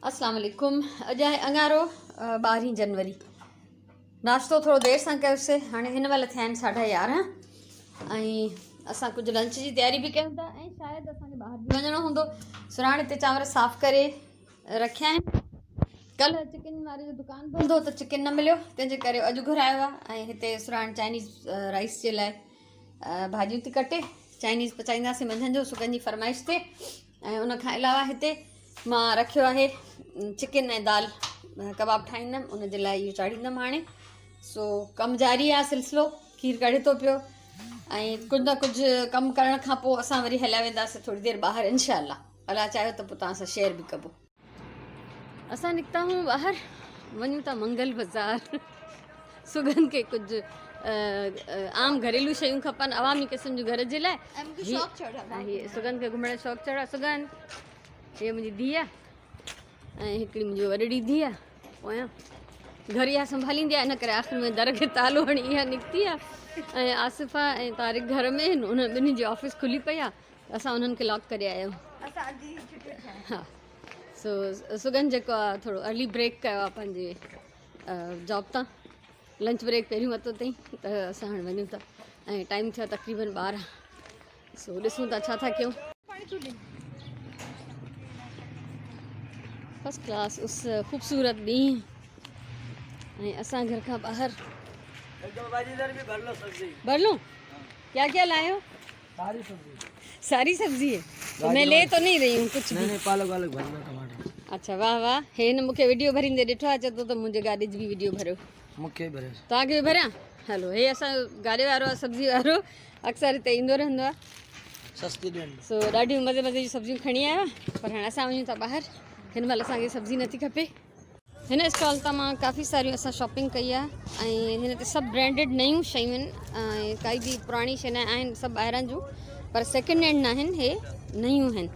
اسلام عليڪم اڄ آهي اڱارو 12 جنوري ناشتو ٿورو دير سان ڪيوسي هاڻي هن مهل ٿيا آهن 11:30 ۽ اسان ڪجهه لنچ جي تياري به ڪيون ٿا ۽ شايد اسانکي ٻاهر به وڃڻو هوندو سراڻ هتي چانور صاف ڪري رکيا آهن ڪلهه چڪن واري جو دڪان بند هو ته چڪن نه مليو تنهن جي ڪري اڄ گهرايو آهي ۽ هتي سراڻ چائنيز رائس جي لاء ڀاڄيون ٿي ڪٽي چائنيز پچائينداسين منجهند جو سگن جي فرمائش تي ۽ ان کان علاوه هتي مان رکيو آهي چڪن ۽ دال ڪباب ٺاهيندم ان جي لاء اهو چاڙهيندم هاڻي سو ڪم جاري آهي سلسلو کير ڪڙهي ٿو پيو ۽ ڪجهه نه ڪجهه ڪم ڪرڻ کان پوء اسان وري هليا وينداسين ٿوري دير ٻاهر انشاء الله الله چاهيو ته پوء توهان سان شيئر به ڪبو اسان نڪتا آهيون ٻاهر وڃون ٿا منگل بازار سگن کي ڪجهه عام گهريلو شيون کپن عوامي قسم جون گهر جي لاء هي سگن کي گهمڻ جو شوق چڙهيو سگن هي منهنجي ڌيء ۽ هڪڙي منهنجي وڏڙي ڌيء پويان گهر اها سنڀاليندي آهي ان ڪري آخر ۾ در کي تالو هڻي اها نڪتي آهي ۽ آصفه ۽ طارق گهر ۾ آهن انهن ٻنهي جي آفيس کلي پئي آهي اسان انهن کي لاڪ ڪري آيا آهيون ها سو سگن جيڪو آهي ٿورو ارلي بريڪ ڪيو آهي پنهنجي جاب تان لنچ بريڪ پهريون ورتو اٿئي ته اسان هاڻي وڃون ٿا ۽ ٽائيم ٿيو آهي تقريبن 12 سو ڏسون ٿا ڇا ٿا ڪيون فرسٽ ڪلاس اس خوبصورت ڏينهن ۽ اسان گهر کان ٻاهر ڀر لون کيا کيا لايو ساري سبزي ساري سبزي ہے تو میں لي تو نہیں رہی ہوں کچھ بھی نہیں پالک والک بھر لو ٽماٽر اچھا واہ واہ هي هن مونکي وڊيو ڀريندي ڏٺو آ چي ٿو ته منهنجي گاڏي جي به وڊيو ڀريو مونکي ڀريو توهان کي به ڀريان هلو هي اسان گاڏي وارو آ سبزي وارو اڪثر هتي ايندو رهندو آ سستي ڏين سو ڏاڍيون مزي مزي جون سبزيون کڻي آيو آ پر هاڻي اسان وڃون ٿا ٻاهر هن مهل اسان کي سبزي نٿي کپي هن اسٽال تان مان ڪافي ساريون اسان شاپنگ ڪئي آهي ۽ هن تي سڀ برانڊيڊ نيون شيون آهن ۽ ڪائي به پراڻي شي نه آهن سڀ ٻاهران جون پر سيڪنڊ هينڊ نه آهن هي نيون آهن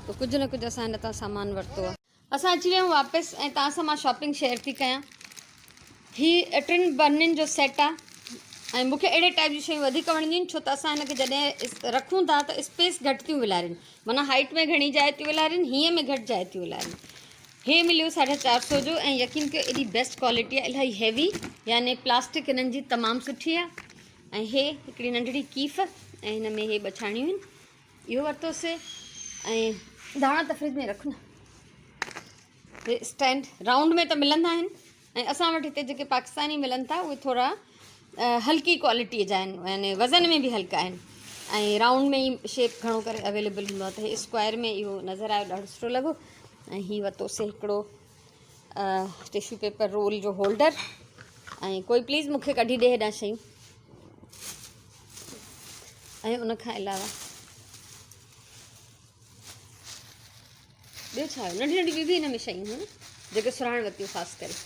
ته ڪجهه نه ڪجهه اسان هن تان سامان ورتو آهي اسان اچي ويا آهيون واپس ۽ توهان سان مان شاپنگ شيئر ٿي ڪيان هي ٽن برنين جو سيٽ آهي ۽ مونکي اهڙي ٽائپ جون شيون وڌيڪ وڻنديون آهن ڇو ته اسان هن کي جڏهن رکون ٿا ته اسپيس گهٽ ٿيون ولارين معنيٰ هائيٽ ۾ گهڻي جاء ٿيون ولارين هيئن ۾ گهٽ جاء ٿيون ولارين هي مليو ساڍا چار سو جو ۽ يقين ڪيو ايڏي بيسٽ ڪوالٽي آهي الاهي هيوي يعني پلاسٽڪ هنن جي تمام سٺي آهي ۽ هي هڪڙي ننڍڙي ڪيف ۽ هن ۾ هي ٻه ڇاڻيون آهن اهو ورتوسي ۽ ڌاڻا ته فرج ۾ رک نه هي اسٽينڊ رائونڊ ۾ ته ملندا آهن ۽ اسان وٽ هتي جيڪي پاڪستاني ملن ٿا اهي ٿورا هلڪي ڪوالٽي جا آهن يعني وزن ۾ به هلڪا آهن ۽ رائونڊ ۾ ئي شيپ گهڻو ڪري اويليبل هوندو آهي ته هي اسڪوائر ۾ اهو نظر آيو ڏاڍو سٺو لڳو ۽ هي ورتوسي هڪڙو ٽشو پيپر رول جو هولڊر ۽ ڪوئي پليز مونکي ڪڍي ڏي هيڏانهن شيون ۽ ان کان علاوه ٻيو ڇا آهي ننڍي ننڍي ٻيون به هن ۾ شيون هيون جيڪي سرهاڻ ورتيون خاص ڪري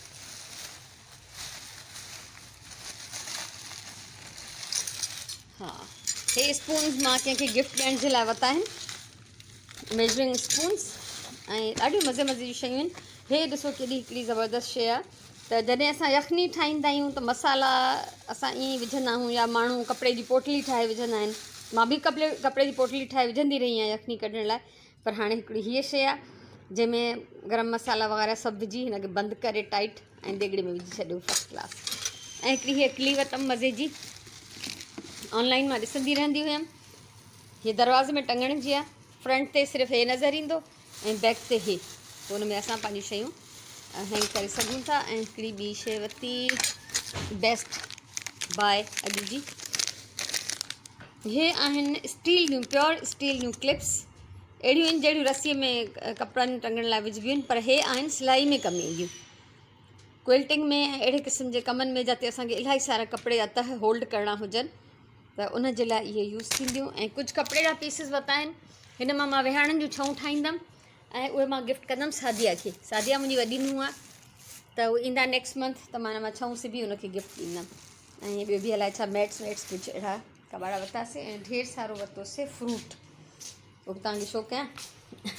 ها هي اسپونز مان ڪنهن کي گفٽ ڏيڻ جي لاء ورتا آهن ميجرنگ اسپونز ۽ ڏاڍيون مزي مزي جون شيون آهن هي ڏسو ڪيڏي هڪڙي زبردست شيء آهي ته جڏهن اسان يخني ٺاهيندا آهيون ته مصالحا اسان ائين ئي وجهندا آهيون يا ماڻهو ڪپڙي جي پوٽلي ٺاهي وجهندا آهن مان به ڪپڙي ڪپڙي جي پوٽلي ٺاهي وجهندي رهي آهيان يخني ڪڍڻ لاء پر هاڻي هڪڙي هيء شيء آهي جنهن ۾ گرم مصالحا وغيره سڀ وجهي هن کي بند ڪري ٽائيٽ ۽ ديڳڙي ۾ وجهي ڇڏيو فرسٽ ڪلاس ۽ هڪڙي هيء ڪلي ورتم مزي جي آنلائن مان ڏسندي رهندي هيم هيء دروازي ۾ ٽنگڻ جي آهي فرنٽ تي صرف هي نظر ايندو ۽ بيڪ تي هي پوء ان ۾ اسان پنهنجون شيون هينگ ڪري سگهون ٿا ۽ هڪڙي ٻي شي ورتي بيسٽ باء اڄ جي هي آهن اسٽيل جون پيور اسٽيل جون ڪلپس اهڙيون آهن جهڙيون رسي ۾ ڪپڙن ٽنگڻ لاء وجهبيون آهن پر هي آهن سلائي ۾ ڪم اينديون ڪوئلٽنگ ۾ ۽ اهڙي قسم جي ڪمن ۾ جتي اسانکي الاهي سارا ڪپڙي جا تهه هولڊ ڪرڻا هجن ته ان جي لاء اهي يوز ٿينديون ۽ ڪجهه ڪپڙي جا پيسز ورتا آهن هن مان مان ويهاڻن جون ڇئون ٺاهيندم ۽ اهي مان گفٽ ڪندم ساديا کي ساديا منهنجي وڏي نونهن آهي ته اهي ايندا نيڪسٽ منٿ ته مان هن مان ڇئون سبي ان کي گفٽ ڏيندم ۽ ٻيو به الائي ڇا ميٽس ويٽس ڪجهه اهڙا ڪٻاڙا ورتاسي ۽ ڍير سارو ورتوسي فروٽ اهو به توهان کي شو ڪيان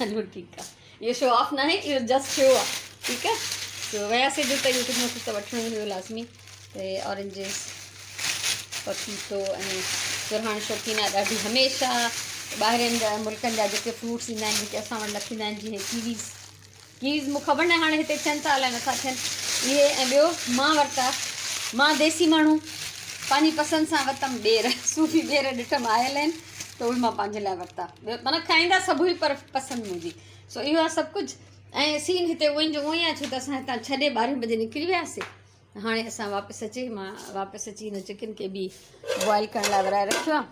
هلو ٺيڪ آهي اهو شو آف ناهي اهو جسٽ شو آهي ٺيڪ آهي سو وياسي جو ته اهو ڪجهه نه ڪجهه ته وٺڻو ئي هيو لازمي ته اورنجز پپيتو ۽ سرهاڻ شوقين آهي ڏاڍي هميشه ٻاهرين ملڪن جا جيڪي فروٽس ايندا آهن جيڪي اسان وٽ نه ٿيندا آهن جيئن ڪيويز ڪيويز مون خبر ناهي هاڻي هتي ٿين ٿا الائي نٿا ٿين. اهي ۽ ٻيو مان ورتا، مان ديسي ماڻهو پنهنجي پسند سان ورتم ٻير، صوفي ٻير ڏٺم آيل آهن ته اهي مان پنهنجي لاء ورتا. ٻيو معنيٰ کائيندا سڀ ئي پر پسند منهنجي. سو اهو آهي سڀ ڪجهه ۽ سين هتي اونئن جو اونئن آهي ڇو ته اسان هتان ڇڏي ٻارهين بجي نڪري وياسي. هاڻي اسان واپس اچي مان واپس اچي هن چڪن کي به بوائل ڪرڻ لاء ورائي رکيو آهي.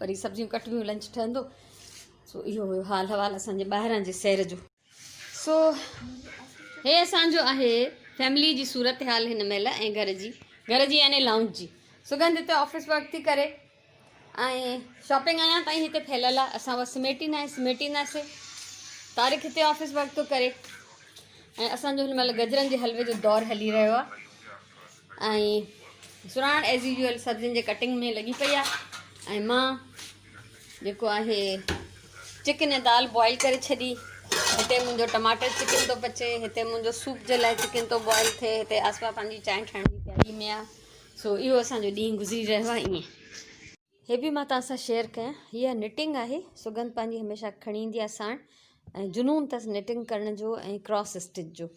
وري سبزيون ڪٽبيون لنچ ٺهندو. سو اهو هيو حال حوال اسان جي ٻاهران جي سير جو. سو هي اسان جو آهي فيملي جي صورتحال هن مهل ۽ گهر جي گهر جي يعني لائونج جي. سگنڌ هتي آفيس ورڪ ٿي ڪري ۽ شاپنگ اڃا تائين هتي ڦهليل آهي اسان اها سميٽي ناهي سميٽينداسي. طارق هتي آفيس ورڪ ٿو ڪري ۽ اسان جو هن مهل گجرن جي حلوي جو دور هلي رهيو آهي ۽ سراڻ ايز يوزل سبزين جي ڪٽنگ ۾ لڳي پئي آهي ۽ مان جيڪو آهي چڪن ۽ دال بوائل ڪري ڇڏي. هتي منهنجو ٽماٽر چڪن ٿو پچي، هتي منهنجو سوپ جي لاء چڪن ٿو بوائل ٿئي، هتي آسفا پنهنجي چانهه ٺاهڻ جي تياري ۾ آهي. سو اهو اسان جو ڏينهن گذري رهيو آهي ائين. هي به مان توهان سان شيئر ڪيان. هيء نٽنگ آهي. سڳنڌ پنهنجي هميشه کڻي ايندي آهي ساڻ ۽ جنون اٿس نٽنگ ڪرڻ جو ۽ ڪراس اسٽچ جو.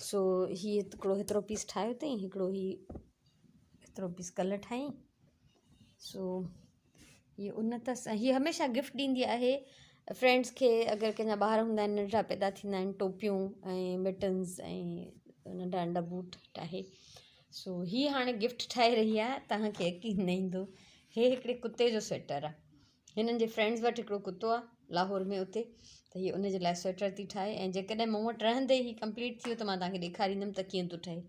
سو هي هڪڙو هيترو پيس ٺاهيو اٿئي هڪڙو هي هيترو پيس ڪلهه ٺاهيائين. سو هي ان اٿس ۽ هي هميشه گفٽ ڏيندي آهي فرينڊس کي اگر ڪنهن جا ٻار هوندا آهن ننڍڙا پيدا ٿيندا آهن ٽوپيون ۽ مٽنز ۽ ننڍا ننڍا بوٽ ٺاهي سو هي هاڻي گفٽ ٺاهي رهي آهي توهان کي يقين نه ايندو هي هڪڙي ڪتي جو سوئيٽر آهي هنن جي فرينڊس وٽ هڪڙو ڪتو آهي لاهور ۾ اتي ته هي ان جي لاء سوئيٽر ٿي ٺاهي ۽ جيڪڏهن مون وٽ رهندي هي ڪمپليٽ ٿي ويو ته مان توهان کي ڏيکاريندم ته ڪيئن ٿو ٺهي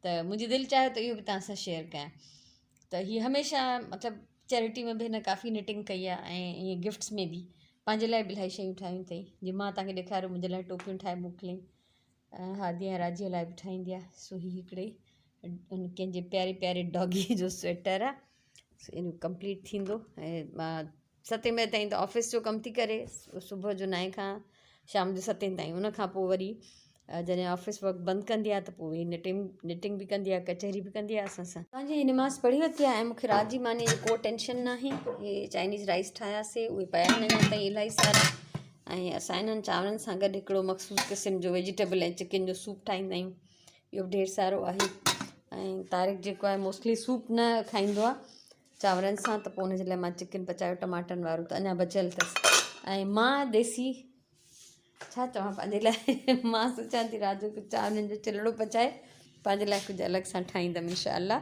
ته منهنجي دل چاهيو ته اهو به توهان سان شيئر ڪيان ته هي هميشه مطلب چيرٽي ۾ به هن ڪافي نٽنگ ڪئي آهي ۽ ائين گفٽس ۾ به پنهنجي لاء به الاهي شيون ٺاهيون اٿئي جيئن مان توهان کي ڏيکاريو منهنجي لاء ٽوپيون ٺاهي موڪليائين ۽ هادي ۽ راجيء لاء به ٺاهيندي آهي سو هي هڪڙي ڪنهن جي پياري پياري ڊاگي جو سوئيٽر آهي سو ان ڪمپليٽ ٿيندو ۽ مان ستين بجي تائين ته آفيس جو ڪم ٿي ڪري صبح جو نائين کان شام جو ستين تائين ان کان پوء وري جڏهن آفيس ورڪ بند ڪندي آهي ته پوء ويهي نٽنگ نٽنگ به ڪندي آهي ڪچهري به ڪندي آهي اسان سان. اسان جي نماز پڙهي ورتي آهي ۽ مونکي رات جي ماني جي ڪو ٽينشن ناهي هي چائنيز رائس ٺاهياسي اهي پيا آهن اڃا تائين الاهي سارا ۽ اسان انهن چانورن سان گڏ هڪڙو مخصوص قسم جو ويجيٽيبل ۽ چڪن جو سوپ ٺاهيندا آهيون اهو به ڍير سارو آهي ۽ طارق جيڪو آهي موسٽلي سوپ نه کائيندو آهي چانورن سان ته پوء ان جي لاء مان چڪن پچايو ٽماٽن وارو ته اڃا بچيل اٿس ۽ مان ديسي ڇا چوان پنهنجي لاء مان سوچان ٿي رات جو ڪجهه چانورن جو چلڙو پچائي پنهنجي لاء ڪجهه الڳ سان ٺاهيندم انشاء الله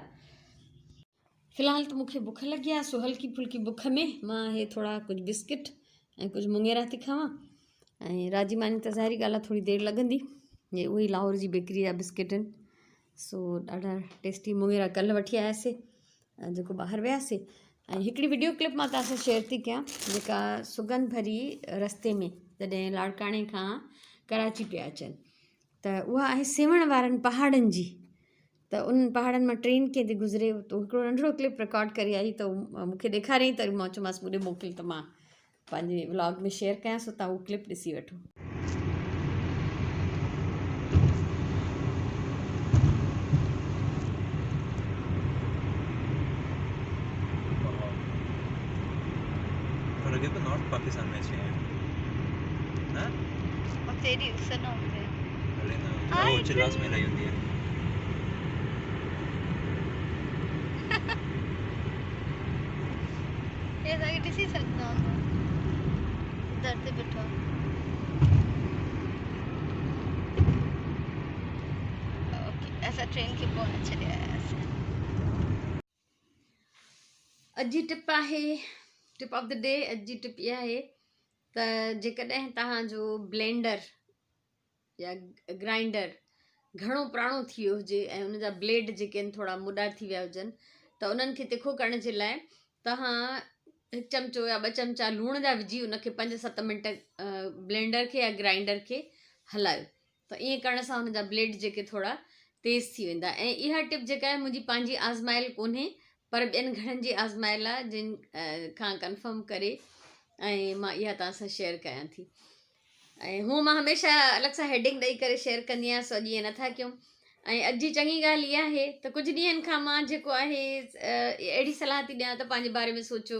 في الحال ته مونکي بک لڳي آهي سو هلڪي ڦلڪي بک ۾ مان هي ٿورا ڪجهه بسڪٽ ۽ ڪجهه مڱيرا ٿي کاوان ۽ رات جي ماني ته ظاهري ڳالهه آهي ٿوري دير لڳندي هي اهي لاهور جي بيڪري جا بسڪٽ آهن سو ڏاڍا ٽيسٽي مڱيرا ڪلهه وٺي آياسي جيڪو ٻاهر وياسي ۽ هڪڙي وڊيو ڪلپ مان توهان سان شيئر ٿي ڪيان جيڪا سگنڌ ڀري رستي ۾ جڏهن لاڙڪاڻي کان ڪراچي پيا اچن ته اها آهي سيوهڻ وارن پهاڙن جي ته انهن پهاڙن مان ٽرين ڪيئن ٿي گذري ته هڪڙو ننڍڙو ڪلپ رڪارڊ ڪري آئي ته مونکي ڏيکاريائين ته مان چيومانس مون ڏي موڪل ته مان پنهنجي ولاگ ۾ شيئر ڪيان سو تان اهو ڪلپ ڏسي وٺو. پر لڳي پيو نارٿ پاڪستان ۾ اچي ويا آهيون نه؟ اتي ايڏي اس نه هوندي. الائي نه هو چلاس ۾ الائي هوندي آهي. هي اسان کي ڏسي سگهندا هوندو در تي بيٺو آهي. اوڪي اسان ٽرين کي پويان ڇڏي آياسين. اڄ جي ٽپ آهي ٽپ آف the D اڄ جي ٽپ اها آهي ته جيڪڏهن توهان جو بلينڊر يا گرائنڊر گهڻو پراڻو ٿي ويو هجي ۽ ان جا بليڊ جيڪي آهن ٿورا مڏا ٿي ويا هجن ته انهن کي تکو ڪرڻ جي لاء توهان هڪ چمچو يا ٻه چمچا لوڻ جا وجهي ان کي پنج ست منٽ بلينڊر کي يا گرائنڊر کي هلايو ته ائين ڪرڻ سان ان جا بليڊ جيڪي ٿورا تيز ٿي ويندا ۽ اها ٽپ جيڪا آهي منهنجي پنهنجي آزمايل ڪونهي پر ٻين گهڻن جي آزمايل آهي جن کان ڪنفرم ڪري ۽ مان اها توهان سان شيئر ڪيان ٿي ۽ هونء مان هميشه الڳ سان هيڊنگ ڏئي ڪري شيئر ڪندي آهيان سو اڄ ائين نٿا ڪيون ۽ اڄ جي چڱي ڳالهه اها آهي ته ڪجهه ڏينهن کان مان جيڪو آهي اهڙي صلاح ٿي ڏيان ته پنهنجي باري ۾ سوچو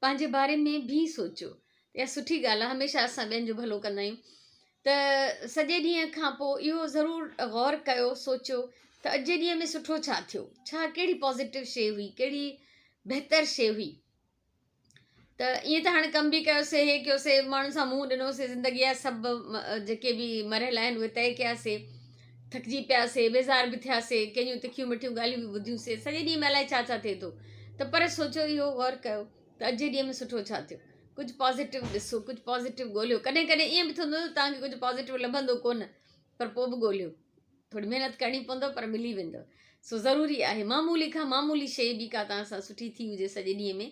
پنهنجي باري ۾ به سوچو اها سٺي ڳالهه آهي هميشه اسان ٻين جو ڀلو ڪندا آهيون ته سڄي ڏينهن کان پوء اهو ضرور غور ڪيو سوچيو ته اڄ جي ڏينهن ۾ سٺو ڇا ٿيو ڇا ڪهڙي پازيٽو شيء هئي ڪهڙي بهتر شيء هئي ته ائين ته هاڻي ڪم به ڪيوسي هي ڪيوسي ماڻهن سان منهن ڏنوسي زندگي جا سڀ جيڪي به مرحلا آهن اهي طئي ڪياسي ٿڪجي پياسي بيزار به ٿياسي ڪنهن جون تکيون مٺيون ڳالهيون به ٻڌيونسي سڄي ڏينهن ۾ الائي ڇا ڇا ٿئي ٿو ته پر سوچيو اهو غور ڪيو ته اڄ جي ڏينهن ۾ سٺو ڇا ٿيو ڪجهه پازيٽو ڏسو ڪجهه پازيٽو ڳوليو ڪڏهن ڪڏهن ائين به ٿيندو توهان کي ڪجهه پازيٽو لڀندو ڪونه پر پوء به ڳوليو ٿوري محنت ڪرڻي پوندو پر ملي ويندو سو ضروري آهي معمولي کان معمولي شيء به ڪا توهان سان سٺي ٿي هجي سڄي ڏينهن ۾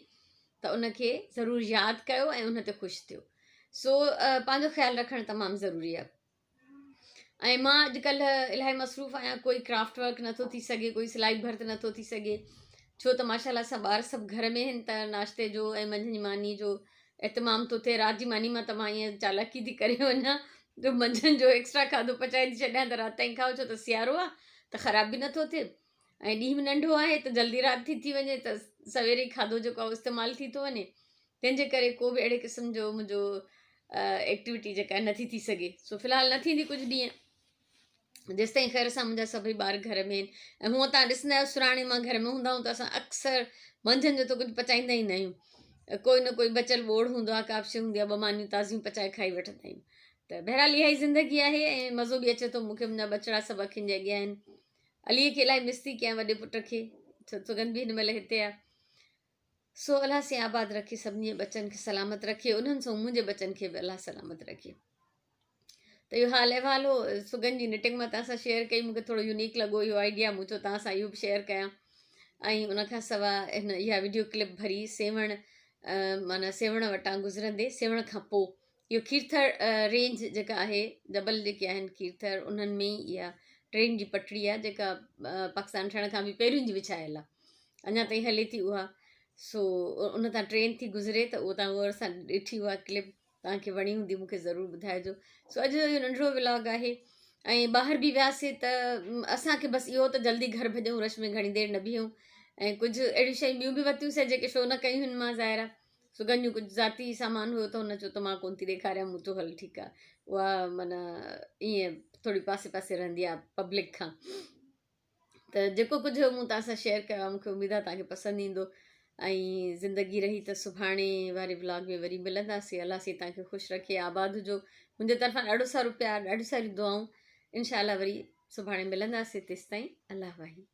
ته ان کي ضرور ياد ڪيو ۽ ان تي خوش ٿيو سو پنهنجو خيال رکڻ تمام ضروري آهي ۽ مان اڄڪلهه الاهي مصروف آهيان ڪوئي ڪرافٽ ورڪ نٿو ٿي سگهي ڪوئي سلائي ڀرت نٿو ٿي سگهي ڇو ته ماشاء الله سڀ ٻار سڀ گهر ۾ آهن ته ناشتي جو ۽ منجهند جي ماني جو اهتمام ٿو ٿئي رات جي ماني مان ته مان ائين چالاڪي ٿي ڪري وڃان جو منجهند جو ايڪسٽرا کاڌو پچائي ٿي ڇڏيان ته رات تائين کائو ڇو ته سيارو آهي ته خراب به نٿو ٿئي ۽ ڏينهن به ننڍو آهي ته جلدي رات ٿي ٿي وڃي ته سوير ئي کاڌو جيڪو آهي استعمال ٿي ٿو وڃي تنهن جي ڪري ڪو به اهڙي قسم جو منهنجو ايڪٽيوٽي جيڪا نٿي ٿي سگهي سو في الحال نه ٿيندي ڪجهه ڏينهن جيستائين خير سان منهنجا سڀئي ٻار گهر ۾ آهن ۽ هونء تان ڏسندا آهيو سراڻي مان گهر ۾ هوندا آهيون ته اسان اڪثر منجهند جو ته ڪجهه پچائيندا ئي نه آهيون ڪوئي نه ڪوئي بچيل ٻوڙ هوندو آهي ڪا به شيء هوندي آهي ٻه مانيون تازيون پچائي کائي وٺندا آهيون ته بهرحال اها ئي زندگي آهي ۽ مزو به اچي ٿو مونکي منهنجا ٻچڙا سڀ اکين جي اڳيان آهن علي کي الاهي مس ٿي ڪيان وڏي پٽ کي ڇو سگند به هن مهل هتي آهي سو الله سين آباد رکي سڀني جي ٻچن کي سلامت رکي انهن سان منهنجي ٻچن کي به الله سلامت رکي ته اهو حال احوال هو سگن جي نٽنگ مان توهان سان شيئر ڪئي مونکي ٿورو يونيڪ لڳو اهو آئيڊيا مون چيو توهان سان اهو به شيئر ڪيان ۽ ان کان سواء هن اها ويڊيو ڪلپ ڀري سيوهڻ معنيٰ سيوهڻ وٽان گذرندي سيوهڻ کان پوء اهو کيرٿر رينج جيڪا آهي جبل جيڪي آهن کيرٿر انهن ۾ ئي اها ٽرين جي پٽڙي آهي جيڪا پاڪستان ٺهڻ کان به پهريون جي وڇايل آهي اڃا تائين هلي ٿي اها سو ان تان ٽرين ٿي گذري ته اهو تان غور سان ڏٺي اها ڪلپ توهان کي وڻي هوندي مون کي ضرور ٻڌائجو سو اڄ جو اهو ننڍڙو ولاگ آهي ۽ ٻاهر به وياسي ته اسان کي بس اهو ته جلدي گهر ڀڄون رش ۾ گهڻي دير نه بيهون ۽ ڪجهه اهڙيون شيون ٻيون به ورتيون سي جيڪي شو نه ڪيون هن مان ظاهر آهي سگن جو ڪجهه ذاتي سامان هيو ته هن چيو ته مان ڪونه ٿي ڏيکاريان مون چيو هل ٺيڪ آهي اها معنيٰ ائين ٿوري پاسي پاسي رهندي آهي پبلڪ کان ته جيڪو ڪجهه مون توهان سان شيئر ڪيو آهي مونکي اميد آهي توهان کي پسند ايندو ۽ زندگي رهي ته سڀاڻي واري ولاگ ۾ وري ملنداسين الله سائين توهان کي خوش رکي آباد هجو منهنجي طرفان ڏاڍو سارو پيار ڏاڍيون ساريون دعائون انشاء الله وري سڀاڻي ملنداسين تيستائين الله واهي.